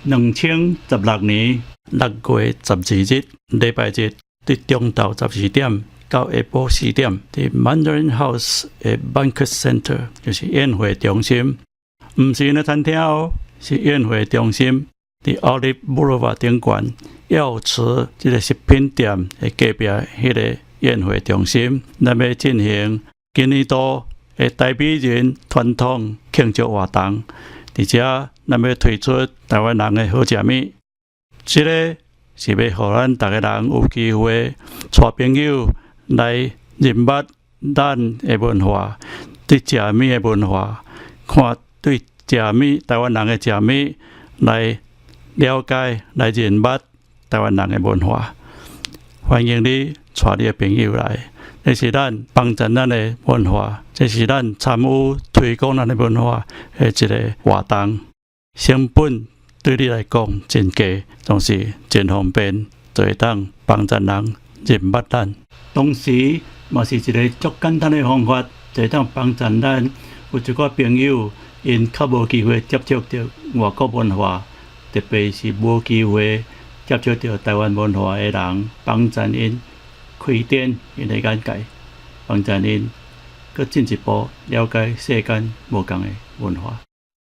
2016年6月12日，禮拜日，佇中晝12點到下晡4點，佇 Mandarin House 的 Banquet Center，就是宴會中心，毋是𪜶的餐廳哦，是宴會中心，佇 Olive Boulevard 頂懸藥池這个食品店的隔壁彼个宴會中心，咱欲進行今年度的台美人傳統慶祝活動，佇遮咱欲推出台灣人的好食物，這个是欲予咱逐个人有機會帶朋友來認捌咱的文化，對食物的文化，看對食物台灣人的食物來了解，來認捌台灣人的文化。歡迎你帶你的朋友來，這是咱幫助咱的文化，這是咱參與推廣咱的文化的一个活動。成本對你來講真低，但是真方便，就會當幫助人認捌咱。同時，嘛是一个足簡單的方法，就會當幫助咱有一寡朋友，𪜶較無機會接觸著外國文化，特別是無機會接觸著台灣文化的人，幫助𪜶開展𪜶的眼界，幫助𪜶閣進一步了解世間無仝的文化。